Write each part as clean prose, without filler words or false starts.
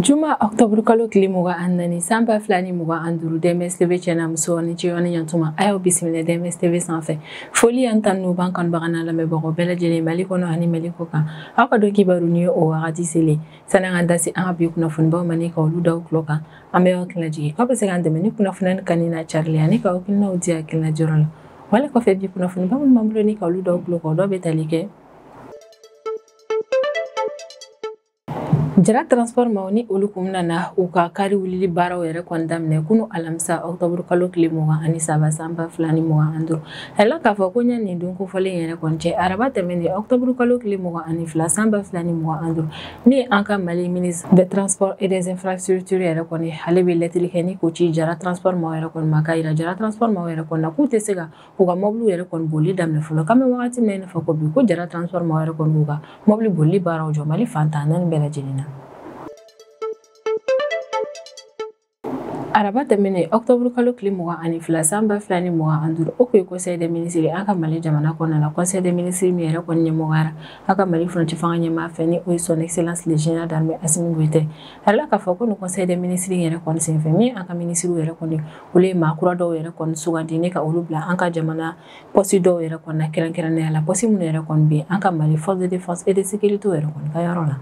Juma octobre kalo tile 24 san 2025 DMS TV cɛna muso ni cɛ ni ɲantuma a y'aw bisimila DMS TV sanfɛ. Foli an tan n'u b'an kanubaga n'a lamɛnbagaw bɛɛ lajɛlen Mali kɔnɔ ani Mali kɔ kan. Aw ka dɔn kibaru ni o wagati selen sani an ka da se an ka bi kunnafonibaw ma ni ka olu da tulo kan. An bɛ aw hakili lajigin k'aw bɛ se k'an dɛmɛ ni kunnafoniya kanu n'a carili ani k'aw hakilinaw di hakilina jɔyɔrɔ la. Wale kɔfɛ bi kunnafoniba minnu b'an bolo ni ka olu da tulo kan, o dɔw bɛ tali kɛ Jara Transport maaw ni olu kun nana u ka kari wulili baaraw yɛrɛ kɔni daminɛ kunu alamisa octobre kalo tile 23 san 2025. A la k'a fɔ ko ɲɛ nin don kofɔlen yɛrɛ kɔni cɛ araba tɛmɛnen octobre kalo tile 22 san 2025 min ye an ka Mali ministre des Transports et des Infrastructures yɛrɛ kɔni ale bɛ lɛtiri kɛ ni k'o ci Jara Transport maaw yɛrɛ kɔni ma k'a yira Jara Transport maaw yɛrɛ kɔni na k'u tɛ se ka u ka mɔbiliw yɛrɛ kɔni boli daminɛ fɔlɔ. K'an bɛ wagati min na i n'a fɔ ko bi ko Jara Transport maaw yɛrɛ kɔni b'u ka mɔbili bolili baaraw jɔ Mali fan tan naani bɛɛ lajɛlen na. Araba tɛmɛnen octobre kalo tile 22 san 2025 o kun ye conseil des ministres an ka Mali jamana kɔnɔna la. Conseil des ministres min yɛrɛ kɔni ɲɛmɔgɔyara an ka Mali furancɛ fanga ɲɛmaa fɛ ni o ye son excellence le général d'armée Assimi Goïta. A la k'a fɔ ko nin conseil des ministres yɛrɛ kɔni senfɛ min an ka ministres yɛrɛ kɔni olu ye maa kura dɔw yɛrɛ kɔni sugandi ni ka olu bila an ka jamana poste dɔw yɛrɛ kɔni na, kɛrɛnkɛrɛnnenya la poste minnu yɛrɛ kɔni bɛ an ka Mali force de défense et de sécurité yɛrɛ kɔni ka yɔrɔ la.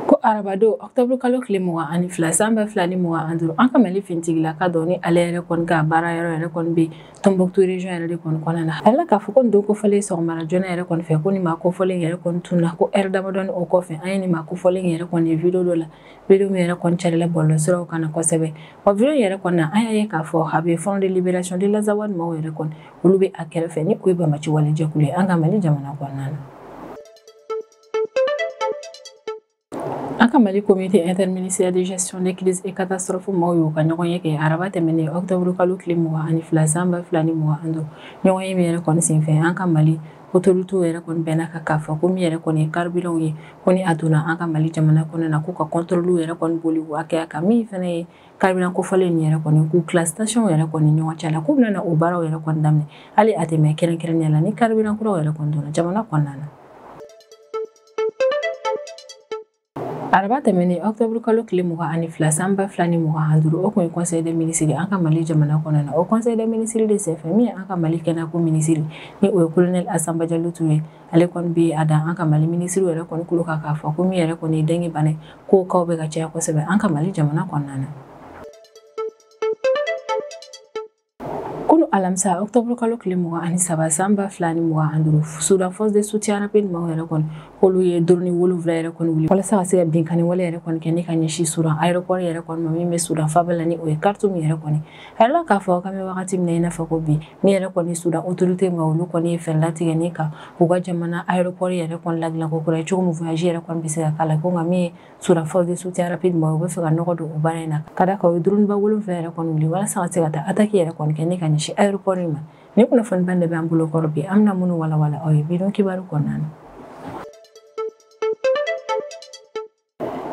Ko arabado octobre kalo tile 22 san 2025 an ka Mali finitigilaka dɔ ni ale yɛrɛ kɔni ka baara yɔrɔ yɛrɛ kɔni bɛ Tombouctou région yɛrɛ de kɔni kɔnɔna na. A la k'a fɔ ko nin don kofɔlen sɔgɔmada joona yɛrɛ kɔni fɛ ko nin maa kofɔlen yɛrɛ kɔni tununa ko ɛri damadɔni o kɔfɛ an ye nin maa kofɔlen yɛrɛ kɔni ye video dɔ la, video min yɛrɛ kɔni carila bɔlɔlɔsiraw kan na kosɛbɛ. Wa video yɛrɛ kɔni na an y'a ye k'a fɔ a bɛ Front de libération de l'Azawad maaw yɛrɛ kɔni olu bɛ a kɛrɛfɛ ni o ye banbaanci wale jɛkulu ye an ka Mali jamana kɔnɔna na. An ka Mali comité interministériel de gestion des crises et catastrophes maaw y'u ka ɲɔgɔn ye kɛ araba tɛmɛnen octobre kalo tile 22 san 2025. Ɲɔgɔn ye min yɛrɛ kɔni senfɛ an ka Mali autorités yɛrɛ kɔni bɛnna ka k'a fɔ ko min yɛrɛ kɔni ye carburant ye ko ni a donna an ka Mali jamana kɔnɔna na k'u ka contrôle yɛrɛ kɔni boli u hakɛya kan, min fana ye carburant kofɔlen nin yɛrɛ kɔni k'u tila station yɛrɛ kɔni ɲɔgɔn cɛ la k'u bɛna o baaraw yɛrɛ kɔni daminɛ hali a tɛmɛ kɛrɛnkɛrɛnnenya la ni carburant kuraw yɛrɛ kɔni donna jamana kɔnɔna na. Araba tɛmɛnen octobre kalo tile 22 san 2025 o kun ye conseil des ministres an ka Mali jamana kɔnɔna na. O conseil des ministres de senfɛ min ye an ka Mali kɛnɛyako minisiri ni o ye colonel Asamba Jalo Touré ale kɔni bɛ a da an ka Mali minisiri yɛrɛ kɔni kulo kan k'a fɔ ko min yɛrɛ kɔni ye dengue bana ye k'o kaw bɛ ka caya kosɛbɛ an ka Mali jamana kɔnɔna na. Kunu alamisa octobre kalo tile 23 san 2025 Soudan force de soutien rapide maaw yɛrɛ kɔni olu ye drone 7 yɛrɛ kɔni wuli walasa ka se ka binkanni wale yɛrɛ kɔni kɛ ni ka ɲɛsin Soudan aéroport yɛrɛ kɔni ma min bɛ Soudan faaba la ni o ye Khartoum yɛrɛ kɔni. A la k'a fɔ k'an bɛ wagati min na i n'a fɔ ko bi min yɛrɛ kɔni Soudan autorité ma olu kɔni ye fɛɛrɛ latigɛ ni ka u ka jamana aéroport yɛrɛ kɔni ladilan ko kura ye cogo min voyage yɛrɛ kɔni bɛ se ka k'a la ko nka min ye Soudan force de soutien rapide ma u bɛ fɛ ka nɔgɔ don o baara in na ka d'a kan u ye drone ba 7 yɛrɛ kɔni wuli walasa ka se ka taa attaque yɛrɛ kɔni kɛ ni ka ɲɛsin aéroport in ma. Ni kunnafoniba de b'an bolo kɔrɔ bi an bɛna minnu walawala aw ye bi don kibaru kɔnɔna na.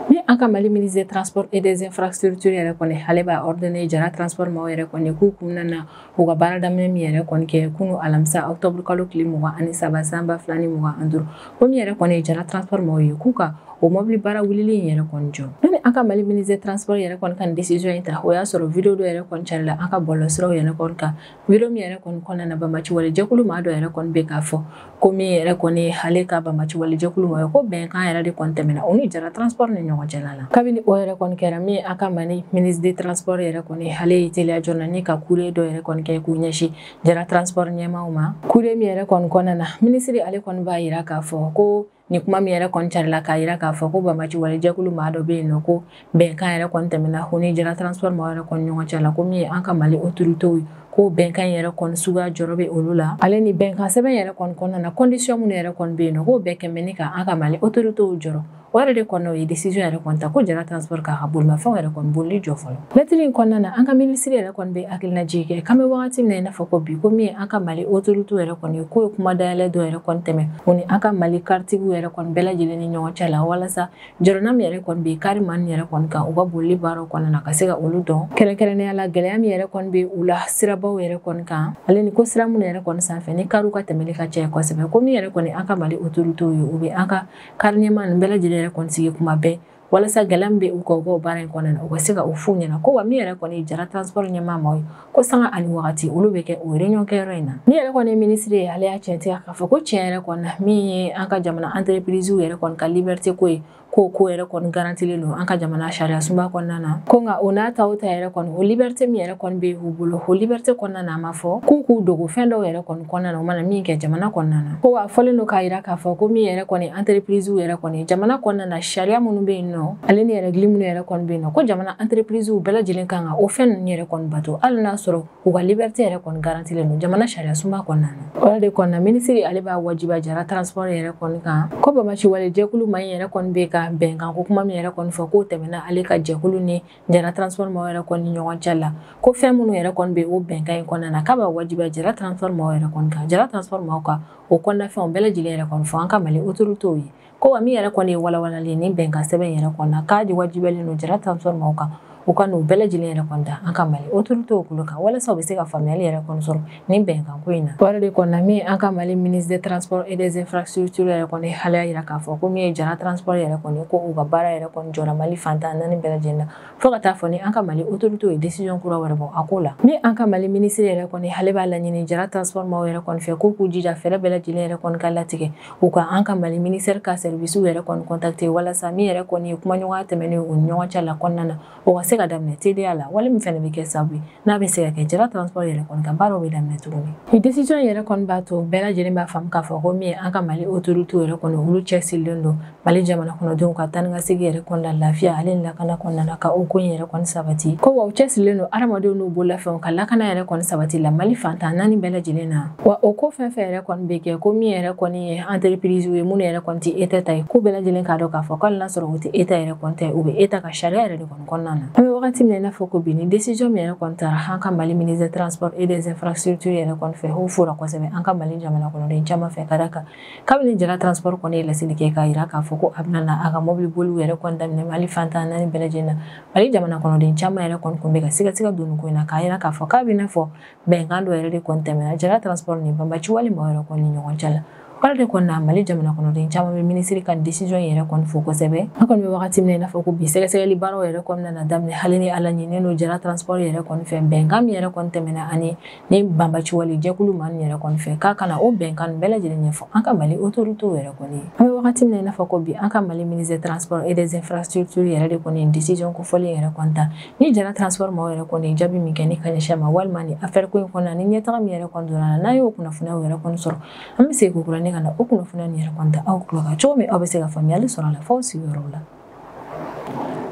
Ni an ka Mali ministre des Transports et des Infrastructures yɛrɛ kɔni ale b'a ordonné Jara Transport maaw yɛrɛ kɔni k'u kun nana u ka baara daminɛ min yɛrɛ kɔni kɛ kunu alamisa octobre kalo tile 23 san 2025 ko min yɛrɛ kɔni ye Jara Transport maaw ye k'u ka o mobili baara wulili in yɛrɛ kɔni jɔ. Ni an ka Mali ministre des Transports yɛrɛ kɔni ka nin décision in ta o y'a sɔrɔ video dɔ yɛrɛ kɔni carila an ka bɔlɔlɔsiraw yɛrɛ kɔni kan, video min yɛrɛ kɔni kɔnɔna na banbaanci wale jɛkulu maa dɔ yɛrɛ kɔni bɛ k'a fɔ ko min yɛrɛ kɔni ale ka banbaanci wale jɛkulu maa ye ko bɛnkan yɛrɛ de kɔni tɛmɛna o ni Jara Transport ni ɲɔgɔn cɛla la. Kabini o yɛrɛ kɔni kɛra min an ka Mali ministre des Transports yɛrɛ kɔni ale ye teliya joona ni ka courrier dɔ yɛrɛ kɔni kɛ k'u ɲɛsin Jara Transport ɲɛmaaw ma. Courrier min yɛrɛ kɔni kɔnɔna na ministre ale kɔni b'a yira k'a fɔ ko ni kuma min yɛrɛ kɔni carila k'a yira k'a fɔ ko banbaanci wale jɛkulu maa dɔ bɛ yen nɔ ko bɛnkan yɛrɛ kɔni tɛmɛna o ni Jara Transport maa yɛrɛ kɔni ɲɔgɔn cɛ la ko min ye an ka Mali autorités ye ko bɛnkan yɛrɛ kɔni suguya jɔrɔ bɛ olu la ale ni bɛnkan sɛbɛn yɛrɛ kɔni kɔnɔna na condition minnu yɛrɛ kɔni bɛ yen nɔ k'o bɛɛ kɛn bɛ ni ka an ka Mali autorités jɔrɔ. O yɛrɛ de kɔni o ye décision yɛrɛ kɔni ta ko Jara Transport k'a ka bolimafɛnw yɛrɛ kɔni bolili jɔ fɔlɔ. Lɛtiri in kɔnɔna na an ka minisiri yɛrɛ kɔni bɛ hakilinajigin kɛ k'an bɛ wagati min na i n'a fɔ ko bi ko min ye an ka Mali autorités yɛrɛ kɔni ye k'o ye kuma dayɛlɛ dɔ yɛrɛ kɔni tɛmɛ o ni an ka Mali karitigiw yɛrɛ kɔni bɛɛ lajɛlen ni ɲɔgɔn cɛ la walasa jɔrɔna min yɛrɛ kɔni bɛ kari maa yɛrɛ kɔni kan u ka bolili baaraw kɔnɔna na ka se ka olu dɔn kɛrɛnkɛrɛnnenya la gɛlɛya min yɛrɛ kɔni bɛ u la sirabaw sirabaw yɛrɛ kɔni kan ale ni ko sira minnu yɛrɛ kɔni sanfɛ ni kariw ka tɛmɛli ka caya kosɛbɛ ko min yɛrɛ kɔni an ka Mali autorités ye u bɛ an ka kari ɲɛmaa ninnu bɛɛ lajɛlen yɛrɛ kɔni sigi kuma bɛɛ walasa gɛlɛya min bɛ u kan u ka baara in kɔnɔna na u ka se ka o f'u ɲɛna ko wa min yɛrɛ kɔni Jara Transport ɲɛmaa maaw ye ko sanga ani wagati olu bɛ kɛ o réunion kɛyɔrɔ in na. Min yɛrɛ kɔni ye minisiri ye ale y'a tiɲɛtigiya k'a fɔ ko tiɲɛ yɛrɛ kɔni na min ye an ka jamana entreprise yɛrɛ kɔni ka liberté ko ye ko yɛrɛ kɔni garantilen don an ka jamana sariya sunba kɔnɔna na ko nka o n'a ta o ta yɛrɛ kɔni o liberté min yɛrɛ kɔni bɛ u bolo o liberté kɔnɔna na a ma fɔ k'u k'u dogo fɛn dɔw yɛrɛ kɔni kɔnɔna na o mana min kɛ jamana kɔnɔna na ko wa fɔlen don k'a yira k'a fɔ ko min yɛrɛ kɔni entreprise yɛrɛ kɔni jamana kɔnɔna na sariya minnu bɛ yen nɔ ale ni règle minnu yɛrɛ kɔni bɛ yen nɔ ko jamana entreprise bɛɛ lajɛlen kan ka o fɛn ninnu yɛrɛ kɔni bato hali n'a sɔrɔ u ka liberté yɛrɛ kɔni garantilen don jamana sariya sunba kɔnɔna na. O de kɔnɔna minisiri ale b'a wajibiya Jara Transport yɛrɛ kɔni kan ko bamaci wale jɛkulu maa in yɛrɛ kɔni bɛ ka bɛnkan ko kuma min yɛrɛ kɔni fɔ k'o tɛmɛna ale ka jɛkulu ni Jara Transport maaw yɛrɛ kɔni ni ɲɔgɔn cɛ la ko fɛn minnu yɛrɛ kɔni bɛ o bɛnkan in kɔnɔna na k'a b'a wajibiya Jara Transport maaw yɛrɛ kɔni kan Jara Transport maaw ka o kɔnɔna fɛnw bɛɛ lajɛlen yɛrɛ kɔni fɔ an ka Mali autorités ye ko wa min yɛrɛ kɔni ye walawalali ni bɛnkan sɛbɛn yɛrɛ kɔni na k'a di wajibiyalen don Jara Transport maaw kan u ka n'u bɛɛ lajɛlen yɛrɛ kɔni da an ka Mali autorités kulo kan walasa u bɛ se ka faamuyali yɛrɛ kɔni sɔrɔ nin bɛnkan ko in na. O yɛrɛ de kɔni na min an ka Mali ministre des Transports et des Infrastructures yɛrɛ kɔni ale y'a yira k'a fɔ ko min ye Jara Transport yɛrɛ kɔni ko u ka baara yɛrɛ kɔni jɔra Mali fantan naani bɛɛ lajɛlen na fo ka taa fɔ ni an ka Mali autorités ye décision kura wɛrɛ bɔ a ko la. Min an ka Mali ministre yɛrɛ kɔni ale b'a laɲini Jara Transport maaw yɛrɛ kɔni fɛ k'u k'u jija fɛɛrɛ bɛɛ lajɛlen yɛrɛ kɔni ka latigɛ u ka an ka Mali ministère ka service yɛrɛ kɔni contacter walasa min yɛrɛ kɔni ye kumaɲɔgɔnya tɛmɛnen u ni ɲɔgɔn cɛ la kɔnɔna na o ka se ka daminɛ teliya la wali min fɛnɛ bɛ kɛ sababu ye n'a bɛ se ka kɛ Jara Transport yɛrɛ kɔni ka baaraw bɛ daminɛ tuguni. Ni décision yɛrɛ kɔni b'a to bɛɛ lajɛlen b'a faamu k'a fɔ ko min ye an ka Mali autorités yɛrɛ kɔni olu cɛsirilen don Mali jamana kɔnɔdenw ka taa ni ka segin yɛrɛ kɔni la lafiya ale ni lakana kɔnɔna na ka o ko in yɛrɛ kɔni sabati ko wa u cɛsirilen don hadamadenw n'u bololafɛnw ka lakana yɛrɛ kɔni sabati la Mali fantan naani bɛɛ lajɛlen na wa o ko fɛn fɛn yɛrɛ kɔni bɛ kɛ ko min yɛrɛ kɔni ye entreprise ye minnu yɛrɛ kɔni tɛ État ta ye k'u bɛɛ lajɛlen k'a dɔn k'a fɔ k'ale n'a sɔrɔ u tɛ État yɛrɛ kɔni ta ye u bɛ État ka sariya yɛrɛ de kɔni kɔnɔna na. An bɛ wagati min na i n'a fɔ ko bi ni décision min yɛrɛ kɔni taara an ka Mali ministre des Transports et des Infrastructures yɛrɛ kɔni fɛ o fora kosɛbɛ an ka Mali jamana kɔnɔden caman fɛ ka d'a kan kabini Jara Transport kɔni ye laseli kɛ k'a yira k'a fɔ ko a bɛna na a ka mobili boliw yɛrɛ kɔni daminɛ Mali fantan naani bɛɛ lajɛlen na Mali jamana kɔnɔden caman yɛrɛ kɔni kun bɛ ka siga don ko in na k'a yira k'a fɔ k'a bɛ n'a fɔ bɛnkan dɔ yɛrɛ de kɔni tɛmɛna Jara Transport ni banbaci wale maaw yɛrɛ kɔni ni ɲɔgɔn cɛ la. Wale de kɔni na Mali jamana kɔnɔden caman bɛ minisiri ka décision yɛrɛ kɔni fo kosɛbɛ. An kɔni bɛ wagati min na i n'a fɔ ko bi sɛgɛsɛgɛli baaraw yɛrɛ kɔni na daminɛ hali ni ala ɲininen don Jara Transport yɛrɛ kɔni fɛ bɛnkan min yɛrɛ kɔni tɛmɛna ani ni banbaci wale jɛkulu maa ninnu yɛrɛ kɔni fɛ k'a kana o bɛnkan bɛɛ lajɛlen ɲɛfɔ an ka Mali autorités yɛrɛ kɔni ye. An bɛ wagati min na i n'a fɔ ko bi an ka Mali ministre des Transports et des Infrastructures yɛrɛ de kɔni ye décision kofɔlen yɛrɛ kɔni ta ni Jara Transport maaw yɛrɛ kɔni ye jaabi min kɛ ni ka ɲɛsin a ma walima ni affaire ko in kɔnɔna ni ɲɛtaga min yɛrɛ kɔni donna n'a y'o kunnafoniyaw yɛrɛ kɔni sɔrɔ an bɛ segin ko kura ne ka na o kunnafoniya nin yɛrɛ kɔni ta aw tulo kan cogo min aw bɛ se ka faamuyali sɔrɔ a la f'aw sigiyɔrɔw la.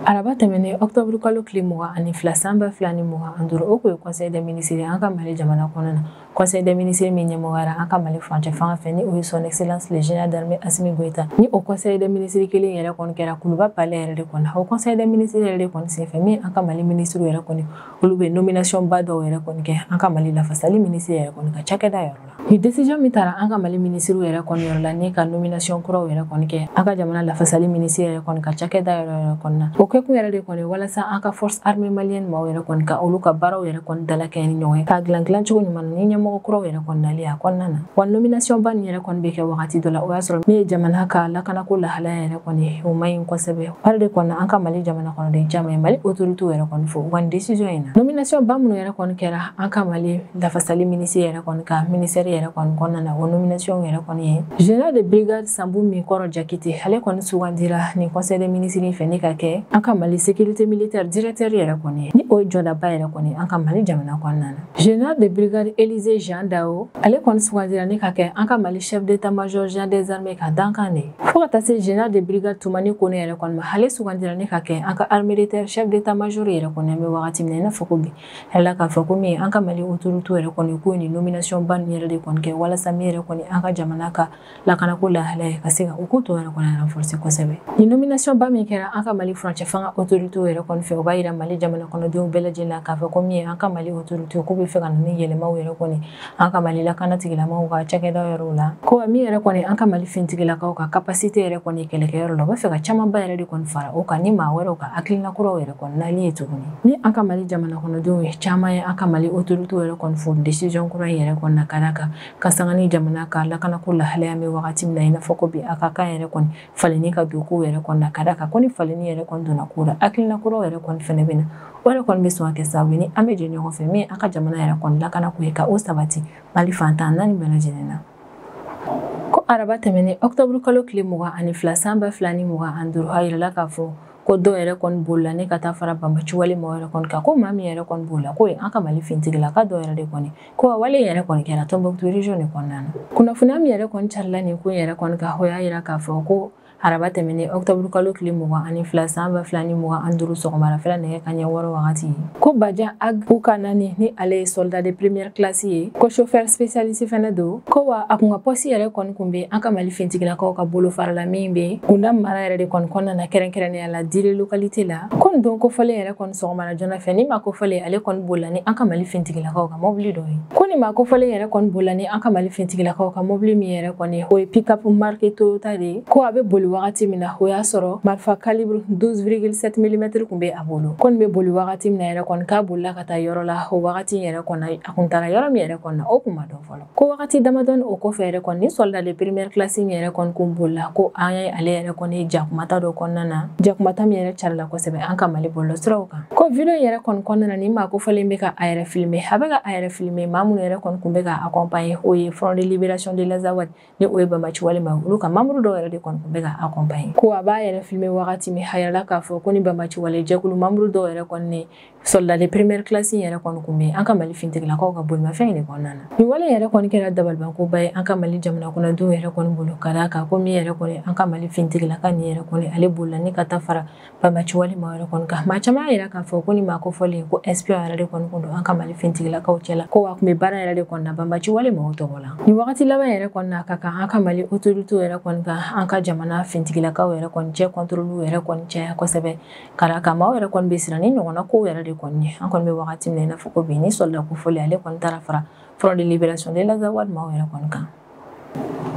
Araba tɛmɛnen octobre kalo tile 22 san 2025 o kun ye conseil des ministres an ka Mali jamana kɔnɔna na conseil des ministres min ɲɛmɔgɔyara an ka Mali furancɛ fanga fɛ ni o ye son excellence le général d'armée Assimi Goïta ni o conseil des ministres kelen yɛrɛ kɔni kɛra Kuluba palais yɛrɛ de kɔnɔ o conseil des ministres yɛrɛ de kɔni senfɛ min an ka Mali ministres yɛrɛ kɔni olu bɛ nomination ba dɔw yɛrɛ kɔni kɛ an ka Mali lafasali ministre yɛrɛ kɔni ka cakɛda yɔrɔ la. Ni décision min taara an ka Mali ministres yɛrɛ kɔni yɔrɔ la ni ka nomination kuraw yɛrɛ kɔni kɛ an ka jamana lafasali ministre yɛrɛ kɔni ka cakɛda yɔrɔ yɛrɛ kɔni na o kɛkun yɛrɛ de kɔni walasa an ka force armée malienne maaw yɛrɛ kɔni ka olu ka baaraw yɛrɛ kɔni dalakɛɲɛ ni ɲɔgɔn ye k'a dilan dilan cogo ɲuman na ni ɲɛmɔgɔ kuraw yɛrɛ kɔni nali a kɔnɔna na wa nomination ba nin yɛrɛ kɔni bɛ kɛ wagati dɔ la o y'a sɔrɔ min ye jamana ka lakanako lahalaya yɛrɛ kɔni o man ɲi kosɛbɛ o de kɔni an ka Mali jamana kɔnɔden caman ye Mali autorités yɛrɛ kɔni fo u ka nin décision in na nomination ba minnu yɛrɛ kɔni kɛra an ka Mali lafasali ministre yɛrɛ kɔni ka ministère yɛrɛ kɔni kɔnɔna na o nomination yɛrɛ kɔni ye général de brigade Sambou Minkɔrɔ Jakite ale kɔni sugandira nin conseil des ministres fɛ ni ka kɛ an ka Mali sécurité militaire directeur yɛrɛ kɔni ye ni o ye jɔdaba yɛrɛ kɔni an ka Mali jamana kɔnɔna na général de brigade Élisée Jean Dao ale kɔni sugandira ni ka kɛ an ka Mali chef d'état-major général des armées ka dankan de fo ka taa se général de brigade Toumani Kone yɛrɛ kɔni ma ale sugandira ni ka kɛ an ka armée militaire chef d'état-major yɛrɛ kɔni an bɛ wagati min na i n'a fɔ ko bi ala k'a fɔ ko min an ka Mali autorité yɛrɛ kɔni ko ni nomination ba nin yɛrɛ de kɔni kɛ walasa min yɛrɛ kɔni an ka jamana ka lakanako lahalaya ka se ka o ko tɔ yɛrɛ kɔni renforcer kosɛbɛ. Nin nomination ba min kɛra an ka Mali furancɛ fanga autorité yɛrɛ kɔni fɛ, o b'a yira Mali jamana kɔnɔdenw bɛɛ lajɛlen na k'a fɔ ko min ye an ka Mali autorité k'u bɛ fɛ ka na ni yɛlɛmaw yɛrɛ kɔni an ka Mali lakana tigilamɔgɔw ka cakɛda yɔrɔw la, ko min yɛrɛ kɔni an ka Mali finitigilakaw ka capacité yɛrɛ kɔni kɛlɛkɛyɔrɔ la, u bɛ fɛ ka camanba yɛrɛ de kɔni fara o kan ni maa wɛrɛw ka hakilina kuraw yɛrɛ kɔni nali ye tuguni. Ni an ka Mali jamana kɔnɔdenw ye caman ye an ka Mali autorité yɛrɛ kɔni fo décision kura in yɛrɛ kɔni na ka d'a kan ka sanga ni jamana ka lakanako lahalaya bɛ wagati min na, i n'a fɔ ko bi a ka kan yɛrɛ kɔni falenni ka don kow yɛrɛ kɔni na, ka d'a kan ko ni falenni yɛrɛ kɔni donna ko la, hakilina kuraw yɛrɛ kɔni fɛnɛ bɛ na, o yɛrɛ kɔni bɛ sɔn ka kɛ sababu ye ni an bɛ jɛ ɲɔgɔn fɛ min an ka jamana yɛrɛ kɔni lakanako ye ka o sabati Mali fantan naani bɛɛ lajɛlen na. Ko araba tɛmɛnen octobre kalo tile 22 san 2025, a yirala k'a fɔ ko dɔw yɛrɛ kɔni bolila ne ka taa fara banbaci wale mɔgɔ yɛrɛ kɔni kan, ko maa min yɛrɛ kɔni bolila k'o ye an ka Mali finitigilaka dɔw yɛrɛ de kɔni, ko a wale yɛrɛ kɔni kɛra Tombouctou région de kɔnɔna na. Kunnafoniya min yɛrɛ kɔni carila nin ko in yɛrɛ kɔni kan, o y'a yira k'a fɔ ko araba tɛmɛnen octobre kalo tile 22 san 2025 sɔgɔmadafɛla nɛgɛ kanɲɛ 6 wagati, ko Bajan Ag Ukanani ni ale ye soldat de première classe ye, ko chauffeur spécialiste fɛnɛ don, ko wa a kun ka poste yɛrɛ kɔni kun bɛ an ka Mali finitigilakaw ka bolo fara la min bɛ Kunda mara yɛrɛ de kɔni kɔnɔna na, kɛrɛnkɛrɛnnenya la Dire localité la. Ko nin don kofɔlen yɛrɛ kɔni sɔgɔmada joona fɛ, ni maa kofɔlen ale kɔni bolila ni an ka Mali finitigilakaw ka mobili dɔ ye. Ko nin maa kofɔlen yɛrɛ kɔni bolila ni an ka Mali finitigilakaw ka mobili min yɛrɛ kɔni, o ye pick-up marque Toyota de ye, ko a bɛ boli wagati min na, o y'a sɔrɔ marifa calibre 12,7 mm kun bɛ a bolo. Ko nin bɛ boli wagati min na yɛrɛ kɔni, k'a bolila ka taa yɔrɔ la, o wagati yɛrɛ kɔni a kun taara yɔrɔ min yɛrɛ kɔni na, o kun ma dɔn fɔlɔ. Ko wagati damadɔni o kɔfɛ yɛrɛ kɔni, ni soldat de première classe min yɛrɛ kɔni kun bolila, ko an ye ale yɛrɛ kɔni jakumata dɔ kɔnɔna na, jakumata min yɛrɛ carila kosɛbɛ an ka Mali bɔlɔlɔsiraw kan. Ko video yɛrɛ kɔni kɔnɔna na, ni maa kofɔlen bɛ ka a yɛrɛ filmer, a bɛ ka a yɛrɛ filmer maa minnu yɛrɛ kɔni kun bɛ ka accompagner, o ye Front de Libération de l'Azawad ni o ye banbaci wale ma, olu ka membre dɔw yɛrɛ de kɔni kun bɛ ka accompagner. Ko a b'a yɛrɛ filmer wagati min, a yirala k'a fɔ ko ni banbaci wale jɛkulu membre dɔw yɛrɛ kɔni ni soldat de première classe yɛrɛ kɔni kun bɛ an ka Mali finitigilakaw ka bolimafɛn in de kɔnɔna na. Nin wale yɛrɛ kɔni kɛra dabalibankoba ye an ka Mali jamana kɔnɔdenw yɛrɛ kɔni bolo, ka d'a kan ko min yɛrɛ kɔni an ka Mali finitigilaka nin yɛrɛ kɔni ale bolila ni ka taa fara banbaci wale ma yɛrɛ kɔni kan. Maa caman y'a yira k'a fɔ ko ni maa kofɔlen ko espion yɛrɛ de kɔni kun don an ka Mali finitigilakaw cɛla, ko a kun bɛ baara yɛrɛ de kɔni na banbaci wale maaw tɔgɔ la. Nin wagati laban yɛrɛ kɔni na, ka kan an ka Mali autorité yɛrɛ kɔni kan an ka jamana finitigilakaw yɛrɛ kɔni cɛ contrôle yɛrɛ kɔni caya kosɛbɛ, ka d'a kan maaw yɛrɛ kɔni bɛ siran ni ɲɔgɔnna kow yɛrɛ de kɔni ye. An kɔni bɛ wagati min na i n'a fɔ ko bi, ni soldat kofɔlen ale kɔni taara fara Front de Libération de l'Azawad maaw yɛrɛ kɔni kan.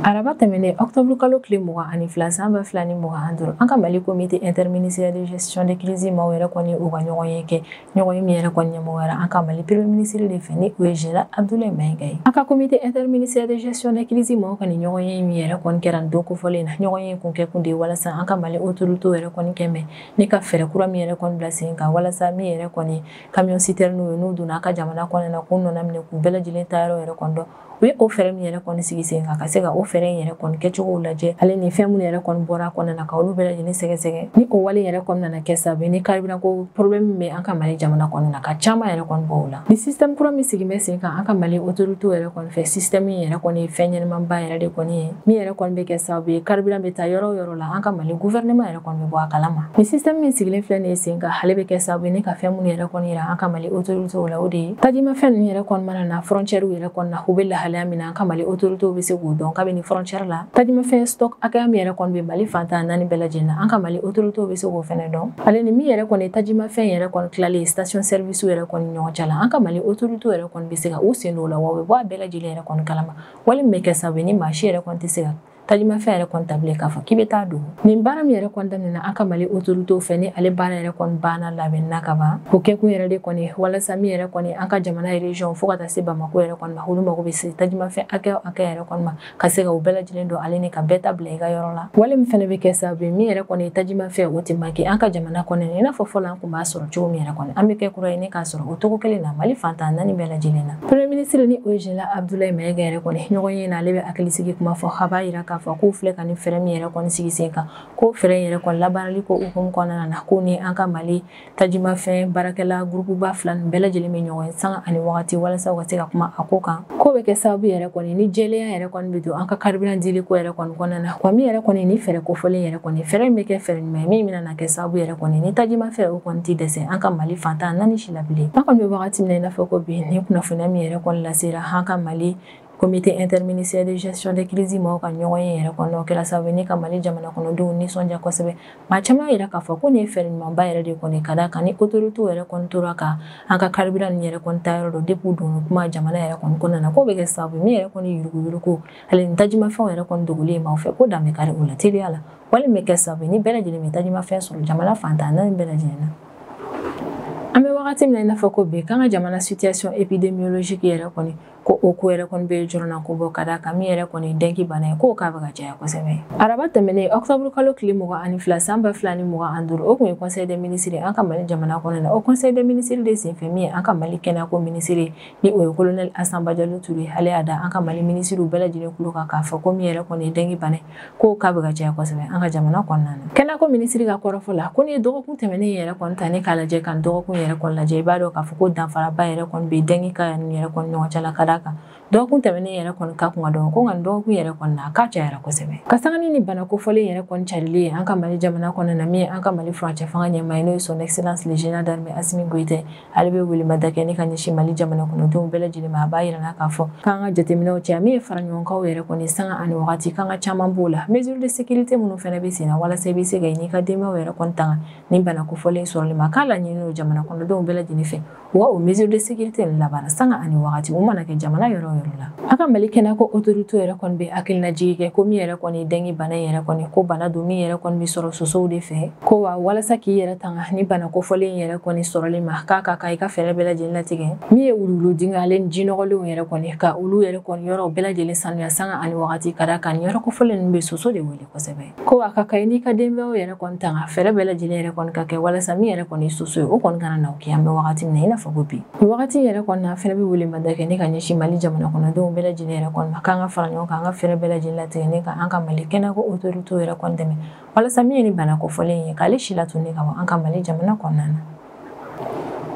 Araba tɛmɛnen octobre kalo tile 22 san 2025, an ka Mali comité interministériel de gestion de crise maaw yɛrɛ kɔni u ka ɲɔgɔn ye kɛ, ɲɔgɔn ye min yɛrɛ kɔni ɲɛmɔgɔyara an ka Mali premier ministre de fɛ ni o ye Général Abdoulaye Maïga ye. An ka comité interministériel de gestion de crise maaw ka nin ɲɔgɔn ye min yɛrɛ kɔni kɛra nin don kofɔlen na, ɲɔgɔn ye kun kɛ kun de ye walasa an ka Mali autorité yɛrɛ kɔni kɛmɛ ni ka fɛɛrɛ kura min yɛrɛ kɔni bila sen kan, walasa min yɛrɛ kɔni camion citerne ye n'u donna an ka jamana kɔnɔna na k'u nɔna minɛ k'u bɛɛ lajɛlen taayɔrɔ yɛrɛ kɔni dɔn. U ye o fɛɛrɛ min yɛrɛ kɔni sigi sen kan ka se ka o fɛɛrɛ in yɛrɛ kɔni kɛcogow lajɛ, ale ni fɛn minnu yɛrɛ kɔni bɔra a kɔnɔna na ka olu bɛɛ lajɛlen sɛgɛsɛgɛ. Ni o wale yɛrɛ kɔni nana kɛ sababu ye ni carburant ko problème min bɛ an ka Mali jamana kɔnɔna na ka caman yɛrɛ kɔni bɔ o la. Ni système kura min sigi bɛ sen kan an ka Mali autorité yɛrɛ kɔni fɛ, système in yɛrɛ kɔni ye fɛn ɲɛnamaba yɛrɛ de kɔni ye min yɛrɛ kɔni bɛ kɛ sababu ye carburant bɛ taa yɔrɔ o yɔrɔ la, an ka Mali gouvernement yɛrɛ kɔni bɛ bɔ a kalama. Ni système min sigilen filɛ nin ye sen kan, ale bɛ kɛ sababu ye ni ka fɛn minnu yɛrɛ kɔni yira an ka Mali autorité la, o de ye tajimafɛn ninnu yɛrɛ kɔni mana na frontière yɛrɛ kɔni na, u bɛ lahalaya min na an ka Mali autorité bɛ se k'o dɔn kabini frontière la. Tajimafɛn stock hakɛya min yɛrɛ kɔni bɛ Mali fantan naani bɛɛ lajɛlen na, an ka Mali autorité bɛ se k'o fɛnɛ dɔn. Ale ni min yɛrɛ kɔni tajimafɛn yɛrɛ kɔni tilalen station service yɛrɛ kɔni ɲɔgɔn cɛ la, an ka Mali autorité yɛrɛ kɔni bɛ se ka u sen don o la, wa u bɛ bɔ a bɛɛ lajɛlen yɛrɛ kɔni kalama. Wale min bɛ kɛ sababu ye ni maa si yɛrɛ kɔni tɛ se ka tajimafɛn yɛrɛ kɔni ta bilen k'a fɔ k'i bɛ taa don. Nin baara min yɛrɛ kɔni daminɛna an ka Mali autorité fɛ, ni ale baara yɛrɛ kɔni banna labɛnna ka ban, o kɛkun yɛrɛ de kɔni walasa min yɛrɛ kɔni an ka jamana région fo ka taa se Bamako yɛrɛ kɔni ma, olu mago bɛ se tajimafɛn hakɛ yɛrɛ kɔni ma ka se ka u bɛɛ lajɛlen don ale ni ka bɛɛ ta bila i ka yɔrɔ la. Wale min fɛnɛ bɛ kɛ sababu ye min yɛrɛ kɔni tajimafɛn o tɛ manqué an ka jamana kɔnɔ, i n'a fɔ fɔlɔ an kun b'a sɔrɔ cogo min yɛrɛ kɔni, an bɛ kɛ kura ye ni k'a sɔrɔ o cogo kelen na Mali fantan naani bɛɛ lajɛlen na. Premier ministre ni o ye Général Abdoulaye Maïga yɛrɛ kɔni ɲɔgɔn ye na, ale bɛ hakilisigi kuma fɔ, a b'a yira k'a fɔ k'u filɛ ka nin fɛɛrɛ min yɛrɛ kɔni sigi sen kan, ko fɛɛrɛ yɛrɛ kɔni labaarali ko hukumu kɔnɔna na, ko ni an ka Mali tajimafɛn baarakɛla gurupuba fila ninnu bɛɛ lajɛlen bɛ ɲɔgɔn ye sanga ani wagati walasa u ka se ka kuma a ko kan. Ko bɛ kɛ sababu yɛrɛ kɔni ni jɛlenya yɛrɛ kɔni bɛ don an ka carburant dili ko yɛrɛ kɔni kɔnɔna na, wa min yɛrɛ kɔni ni fɛɛrɛ kofɔlen yɛrɛ kɔni fɛɛrɛ min bɛ kɛ fɛɛrɛ ɲuman ye min bɛna na kɛ sababu yɛrɛ kɔni ni tajimafɛn o kɔni tɛ dɛsɛ an ka Mali fantan naani si la bilen. An kɔni bɛ wagati min na i n'a fɔ ko bi, ni kunnafoniya min yɛrɛ kɔni lasera an ka Mali Comité interministériel de gestion des crises maaw ka ɲɔgɔn ye yɛrɛ kɔnɔ, o kɛra sababu ye ni ka Mali jamana kɔnɔdenw nisɔndiya kosɛbɛ. Maa caman yɛrɛ k'a fɔ ko nin ye fɛɛrɛ ɲumanba yɛrɛ de kɔni, ka d'a kan ni autorité yɛrɛ kɔni tora ka an ka carburant nin yɛrɛ kɔni ta yɔrɔ dɔn depuis don kuma jamana yɛrɛ kɔni kɔnɔna na, k'o bɛ kɛ sababu ye min yɛrɛ kɔni yuruguyurugu ale ni tajimafɛnw yɛrɛ kɔni dogolen ye maaw fɛ, ko dan bɛ kari o la teliya la, walima bɛ kɛ sababu ye ni bɛɛ lajɛlen bɛ tajimafɛn sɔrɔ jamana fantan naani bɛɛ lajɛlen na. An bɛ wagati min na i n'a fɔ ko bi, k'an ka jamana situation épidémiologique yɛrɛ kɔni, ko o ko yɛrɛ kɔni bɛ jɔrɔna ko bɔ, ka d'a kan min yɛrɛ kɔni dengue bana ye, k'o k'a bɛ ka caya kosɛbɛ. Araba tɛmɛnen octobre kalo tile 22 san 2025, o kun ye conseil des ministres an ka Mali jamana kɔnɔ na. O conseil des ministres de senfɛ, min ye an ka Mali kɛnɛyako ministre ni o ye colonel Asan Bajalo Ture, ale y'a da an ka Mali ministres bɛɛ lajɛlen kulo kan k'a fɔ ko min yɛrɛ kɔni ye dengue bana ye, k'o k'a bɛ ka caya kosɛbɛ an ka jamana kɔnɔna na. Kɛnɛyako ministre ka kɔrɔfɔ la, ko ni ye dɔgɔkun tɛmɛnen yɛrɛ kɔni ta ne k'a lajɛ ka dɔgɔkun yɛrɛ kɔni lajɛ, i b'a dɔn k'a fɔ ko danfaraba yɛrɛ kɔni bɛ dengue ka nin yɛrɛ kɔni ɲɔgɔn cɛ la, ka d'a kan dɔgɔkun tɛmɛnen yɛrɛ kɔni ka kun ka dɔgɔ, ko nka dɔgɔkun yɛrɛ kɔni na a ka cayara kosɛbɛ. Ka sanga ni bana kofɔlen yɛrɛ kɔni carilen ye an ka Mali jamana kɔnɔna na, min ye an ka Mali furancɛ fanga ɲɛmaa ye, n'o ye son excellence le général d'armée Assimi Goïta, ale bɛ welemada kɛ ne ka ɲɛsin Mali jamana kɔnɔdenw bɛɛ lajɛlen ma. A b'a yira k'a fɔ k'an ka jateminɛw caya, min ye fara ɲɔgɔnkanw yɛrɛ kɔni sanga ani wagati, k'an ka caman b'o la. Mesure de sécurité minnu fana bɛ sen na walasa i bɛ se ka i n'i ka denbayaw yɛrɛ kɔni tanga ni bana kofɔlen sɔrɔli ma, k'a laɲini don jamana kɔnɔdenw bɛɛ lajɛlen fɛ u ka o mesure de sécurité ninnu labaara sanga ani wagati, u mana kɛ jamana yɔrɔ o yɔrɔ la. A ka Mali kɛnɛyako autorité yɛrɛ kɔni bɛ hakilinajigi kɛ ko min yɛrɛ kɔni dengue bana yɛrɛ kɔni, ko bana don min yɛrɛ kɔni bɛ sɔrɔ sosow de fɛ, ko wa walasa k'i yɛrɛ tanga ni bana kofɔlen yɛrɛ kɔni sɔrɔli ma, k'a ka kan i ka fɛɛrɛ bɛɛ lajɛlen latigɛ min ye wuluwulu dingɛ ale ni jinɔgɔlenw yɛrɛ kɔni, ka olu yɛrɛ kɔni yɔrɔw bɛɛ lajɛlen sanuya sanga ani wagati, ka d'a kan nin yɔrɔ kofɔlen ninnu bɛ soso de wele kosɛbɛ. Ko a ka kan i n'i ka denbayaw yɛrɛ kɔni tanga, fɛɛrɛ bɛɛ lajɛlen yɛrɛ kɔni ka kɛ walasa min yɛrɛ kɔni ye soso ye, o kɔni kana na o kɛ an bɛ wagati min na i n'a fɔ ko bi. Nin wagati yɛrɛ kɔni na, fɛnɛ bɛ welemada kɛ ne ka ɲɛsin Mali jamana kɔnɔdenw bɛɛ lajɛlen yɛrɛ kɔni ma, k'an ka fara ɲɔgɔn kan, an ka fɛɛrɛ bɛɛ lajɛlen latigɛ ne ka an ka Mali kɛnɛyako autorité yɛrɛ kɔni dɛmɛ walasa min ye ni bana kofɔlen ye k'ale si latunu ka bɔ an ka Mali jamana kɔnɔna na.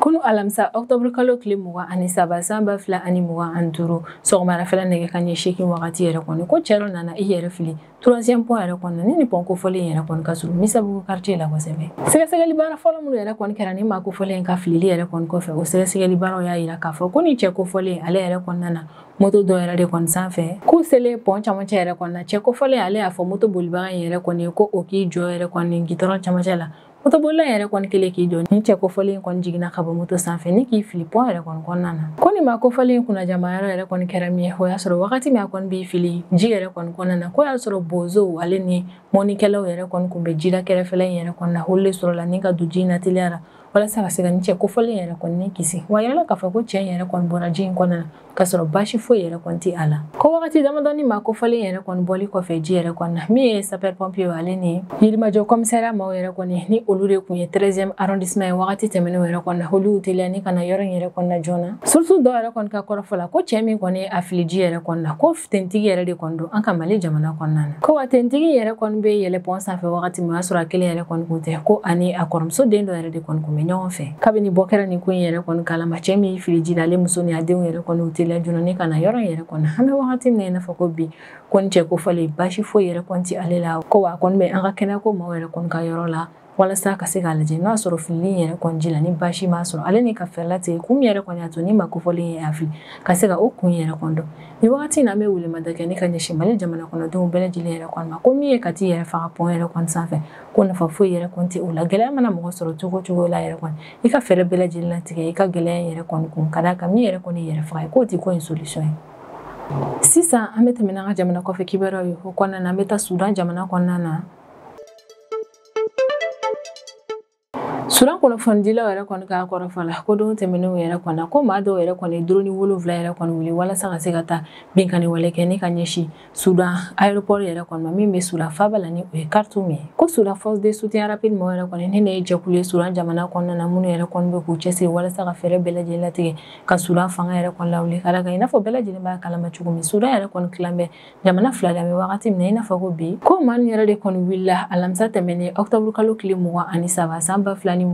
Kunu alamisa octobre kalo tile 23 san 2025 sɔgɔmadafɛla nɛgɛ kanɲɛ 8 wagati yɛrɛ kɔni, ko cɛ dɔ nana i yɛrɛ fili troisième pont yɛrɛ kɔni ni pont kofɔlen yɛrɛ kɔni ka surun Misabugu quartier la kosɛbɛ. Sɛgɛsɛgɛli baara fɔlɔ minnu yɛrɛ kɔni kɛra ni maa kofɔlen ka filili yɛrɛ kɔni kɔfɛ, o sɛgɛsɛgɛli baaraw y'a yira k'a fɔ ko ni cɛ kofɔlen ale yɛrɛ kɔni nana moto dɔ yɛrɛ de kɔni sanfɛ, k'u selen pont camancɛ yɛrɛ kɔni na, cɛ kofɔlen ale y'a fɔ moto bolibaga in yɛrɛ kɔni ko o k'i jɔ yɛrɛ kɔni gitɔrɔn camancɛ la. Motobolila yɛrɛ kɔni kelen k'i jɔ, ni cɛ kofɔlen kɔni jiginna ka bɔ moto sanfɛ ni k'i fili pont yɛrɛ kɔni kɔnɔna na. Ko ni maa kofɔlen kunnajamayɔrɔ yɛrɛ kɔni kɛra min ye, o y'a sɔrɔ wagati min a kɔni b'i fili ji yɛrɛ kɔni kɔnɔna na, ko y'a sɔrɔ bozow ale ni mɔnikɛlaw yɛrɛ kɔni kun bɛ jida kɛrɛfɛla in yɛrɛ kɔni na, olu de sɔrɔla ni ka don ji in na teliya la walasa ka se ka ni cɛ kofɔlen yɛrɛ kɔni kisi. Wa yɛrɛ k'a fɔ ko cɛ in yɛrɛ kɔni bɔra ji in kɔnɔna na k'a sɔrɔ baasi foyi yɛrɛ kɔni tɛ a la. Ko wagati damadɔni maa kofɔlen yɛrɛ kɔni bɔli kɔfɛ ji yɛrɛ kɔni na, min ye sapeur pompier ale ni Yirimajɔ commissariat maaw yɛrɛ kɔni ni olu de kun ye 13e arrondissement ye wagati tɛmɛnenw yɛrɛ kɔni na, olu y'u teliya ni ka na yɔrɔ in yɛrɛ kɔni na joona. Source dɔw yɛrɛ kɔni ka kɔrɔfɔ la, ko cɛ min kɔni ye a fili ji yɛrɛ kɔni na, ko tentigi yɛrɛ de kɔni don an ka Mali jamana kɔnɔna na. Ko wa tentigi yɛrɛ kɔni bɛ yɛlɛ pont sanfɛ wagati min, o y'a sɔrɔ a kelen yɛrɛ kɔni kun tɛ, ko ani a kɔrɔmuso den dɔ yɛrɛ de kɔni kun bɛ ɲɔgɔn fɛ. Kabini bɔ kɛra nin ko in yɛrɛ kɔni kalama, cɛ min y'i fili ji la, ale muso ni a denw yɛrɛ kɔni u teliya joona ni ka na yɔrɔ in yɛrɛ kɔni. An bɛ wagati min na i n'a fɔ ko bi, ko ni cɛ kofɔlen baasi foyi yɛrɛ kɔni tɛ ale la, ko wa a kɔni bɛ an ka kɛnɛyako maaw yɛrɛ kɔni ka yɔrɔ la walasa ka se k'a lajɛ n'o y'a sɔrɔ filili yɛrɛ kɔni ji la ni baasi m'a sɔrɔ, ale ni ka fɛɛrɛ latigɛ kun min yɛrɛ kɔni y'a to ni maa kofɔlen ye a fili ka se ka o kun yɛrɛ kɔni dɔn. Nin wagati in na, an bɛ welemada kɛ ne ka ɲɛsin Mali jamana kɔnɔdenw bɛɛ lajɛlen yɛrɛ kɔni ma, ko min ye ka t'i yɛrɛ faga pont yɛrɛ kɔni sanfɛ, ko nafa foyi yɛrɛ kɔni tɛ o la. Gɛlɛya mana mɔgɔ sɔrɔ cogo o cogo la yɛrɛ kɔni, i ka fɛɛrɛ bɛɛ lajɛlen latigɛ i ka gɛlɛya in yɛrɛ kɔni kun, ka d'a kan min yɛrɛ kɔni yɛrɛ faga ye k'o tɛ ko in solution ye. Sisan an bɛ tɛmɛ n'an ka jamana kɔfɛ kibaruyaw ye. O kɔnɔna na, an bɛ taa Sudan jamana kɔnɔna na. Sudan kunnafonidilaw yɛrɛ kɔni ka kɔrɔfɔ la, ko don tɛmɛnenw yɛrɛ kɔni, ko maa dɔw yɛrɛ kɔni drone 7 yɛrɛ kɔni wuli walasa ka se ka taa binkanni wale kɛ ni ka ɲɛsin Sudan aéroport yɛrɛ kɔni ma min bɛ Sudan faaba la ni o ye Khartoum ye. Ko Sudan force de soutien rapide mɔgɔw yɛrɛ kɔni ni ne ye jɛkulu ye Sudan jamana kɔnɔna na, minnu yɛrɛ kɔni bɛ k'u cɛsiri walasa ka fɛɛrɛ bɛɛ lajɛlen latigɛ ka Sudan fanga yɛrɛ kɔni lawuli, ka d'a kan i n'a fɔ bɛɛ lajɛlen b'a kalama cogo min, Sudan yɛrɛ kɔni tilan bɛ jamana fila de bɛ wagati min na i n'a fɔ ko bi. Ko maa ninnu yɛrɛ de kɔni wulila alamisa tɛmɛnen octobre kalo tile 23 san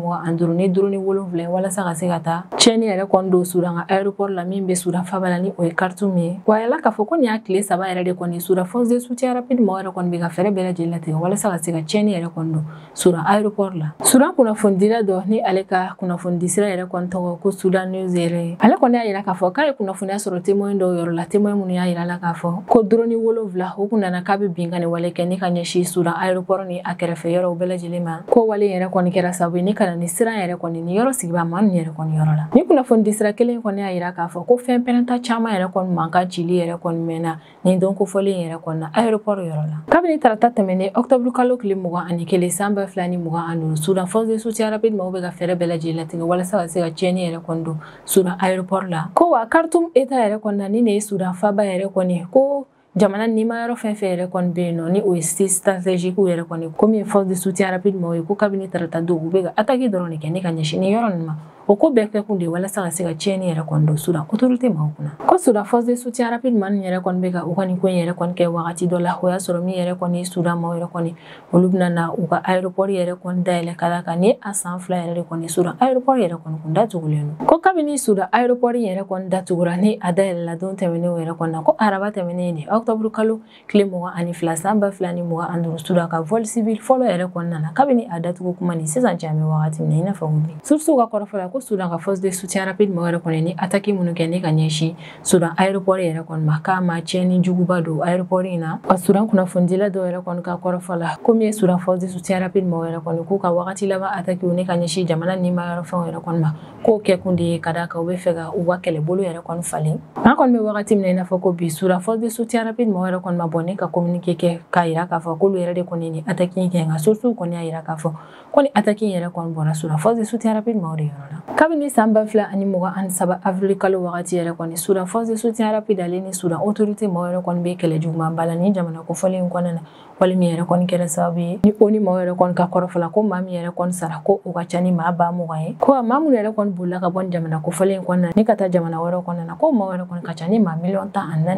2025 ni drone 7 walasa ka se ka taa tiɲɛni yɛrɛ kɔni don Sudan ka aéroport la min bɛ Sudan faba la ni o ye Khartoum ye. Wa yala k'a fɔ ko nin y'a tile 3 yɛrɛ de kɔni Sudan force de soutien rapide maaw yɛrɛ kɔni bɛ ka fɛɛrɛ bɛɛ lajɛlen latigɛ walasa ka se ka tiɲɛni yɛrɛ kɔni don Sudan aéroport la. Sudan kunnafonidila dɔ ni ale ka kunnafonidisira yɛrɛ kɔni tɔgɔ ko Sudan News yɛrɛ, ale kɔni y'a yira k'a fɔ k'a ye kunnafoniya sɔrɔ témoin dɔw yɔrɔ la, témoin minnu y'a yira la k'a fɔ ko drone 7 o kun nana k'a bɛ binkanni wale kɛ ni ka ɲɛsin Sudan aéroport ni a kɛrɛfɛ yɔrɔw bɛɛ lajɛlen ma. Ko wale yɛrɛ kɔni kɛra sababu ye ni ka na ni siran yɛrɛ kɔni ni yɔrɔ sigibaa maa ninnu yɛrɛ kɔni yɔrɔ la. Ni kunnafonidisira kelen kɔni y'a yira k'a fɔ ko fɛn pɛrɛnta caman yɛrɛ kɔni mankan cili yɛrɛ kɔni mɛnna nin don kofɔlen yɛrɛ kɔni na aéroport yɔrɔ la. Kabini tarata tɛmɛnen octobre kalo tile 21 san 2025, Sudan force de soutien rapide maaw bɛ ka fɛɛrɛ bɛɛ lajɛlen latigɛ walasa ka se ka tiɲɛni yɛrɛ kɔni don Sudan aéroport la. Ko wa Khartoum État yɛrɛ kɔni na ni ne ye Sudan faba yɛrɛ kɔni ko jamana nima yɔrɔ fɛn fɛn yɛrɛ kɔni bɛ yen nɔ ni o ye site stratégique yɛrɛ kɔni komi force de soutien rapide maaw ye ko kabini tarata don u bɛ ka attaque dɔrɔn de kɛ ni ka ɲɛsin nin yɔrɔ ninnu ma. O ko bɛɛ kɛ kun de walasa ka se ka tiɲɛni yɛrɛ kɔni don Sudan autorité maaw kunna. Ko Sudan force de soutien rapide maa ninnu yɛrɛ kɔni bɛ ka u ka nin ko in yɛrɛ kɔni kɛ wagati dɔ la, o y'a sɔrɔ min yɛrɛ kɔni ye Sudan maaw yɛrɛ kɔni olu bɛna na u ka aéroport yɛrɛ kɔni dayɛlɛ ka d'a kan ni a san 2 yɛrɛ de kɔni Sudan aéroport yɛrɛ kɔni kun datugulen don. Ko kabini Sudan aéroport yɛrɛ kɔni datugura ni a dayɛlɛla don tɛmɛnenw yɛrɛ kɔni na, ko araba tɛmɛnen de octobre kalo tile 22 san 2025 Sudan ka vol civil fɔlɔ yɛrɛ kɔni nana kabini a datugu kuma ni sisan cɛ an bɛ wagati min na i n'a fɔ bi. Sources ka kɔrɔfɔ la ko Sudan ka force de soutien rapide maaw yɛrɛ kɔni ni attaque minnu kɛ ni ka ɲɛsin Sudan aéroport yɛrɛ kɔni ma k'a ma tiɲɛni juguba don aéroport in na. Wa Sudan kunnafonidila dɔw yɛrɛ kɔni ka kɔrɔfɔ la ko min ye Sudan force de soutien rapide maaw yɛrɛ kɔni k'u ka wagati laban attaque ni ka ɲɛsin jamana nima yɔrɔ fɛnw yɛrɛ kɔni ma k'o kɛ kun de ye ka d'a kan u bɛ fɛ ka u ka kɛlɛbolo yɛrɛ kɔni falen. An kɔni bɛ wagati min na i n'a fɔ ko bi Sudan force de soutien rapide maaw yɛrɛ kɔni ma bɔ ni ka communiqué kɛ k'a yira k'a fɔ k'olu yɛrɛ de kɔni ni attaque in kɛ, nka sources kɔni y'a yira k'a fɔ ko ni attaque in yɛrɛ kɔni bɔra Sudan force de soutien rapide maaw de yɔrɔ la. Kabini san 2023 avril kalo wagati yɛrɛ kɔni Sudan force de soutien rapide ale ni Sudan autorité maaw yɛrɛ kɔni bɛ kɛlɛ jugumanba la ni jamana kofɔlen in kɔnɔna na, wale min yɛrɛ kɔni kɛra sababu ye ni o ni maaw yɛrɛ kɔni ka kɔrɔfɔ la ko maa min yɛrɛ kɔni sara ko o ka ca ni maa 20,000 ye. Ko maa minnu yɛrɛ kɔni bolila ka bɔ ni jamana kofɔlen in kɔnɔna na ni ka taa jamana wɛrɛw kɔnɔna na ko maaw yɛrɛ kɔni ka ca ni maa 14 million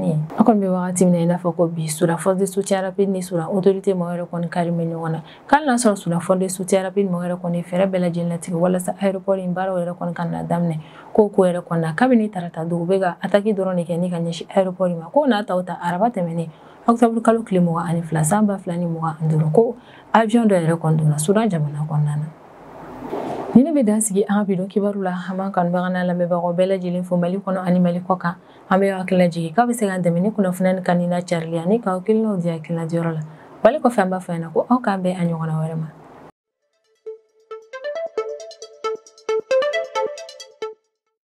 ye. An kɔni bɛ wagati min na i n'a fɔ ko bi Sudan force de soutien rapide ni Sudan autorité maaw yɛrɛ kɔni kari bɛ ɲɔgɔn na, k'ale n'a sɔrɔ Sudan force de soutien rapide maaw yɛrɛ kɔni fɛɛrɛ bɛɛ lajɛlen latigɛ walasa aéroport in baaraw yɛrɛ kɔni ka na daminɛ ko yɛrɛ kɔni na. Kabini tarata don u bɛ ka attaque dɔrɔn de kɛ ni ka ɲɛsin aéroport in ma, ko n'a ta araba tɛmɛnen octobre kalo tile 22 san 2025 ko avion dɔ yɛrɛ kɔni donna Sudan jamana kɔnɔna na. Ni ne bɛ dan sigi an ka bi don kibaru la, an b'an kanubaga n'a lamɛnbagaw bɛɛ lajɛlen fo Mali kɔnɔ ani Mali kɔ kan. An bɛ hakili lajigin k'aw bɛ se k'an dɛmɛ ni kunnafoniya ni kanni n'a carili ani k'aw kelennaw di hakilina diyɔrɔ la. Wale kɔfɛ an b'a fɔ ɲɛna ko aw k'an bɛn a ɲɔgɔnna wɛrɛ ma.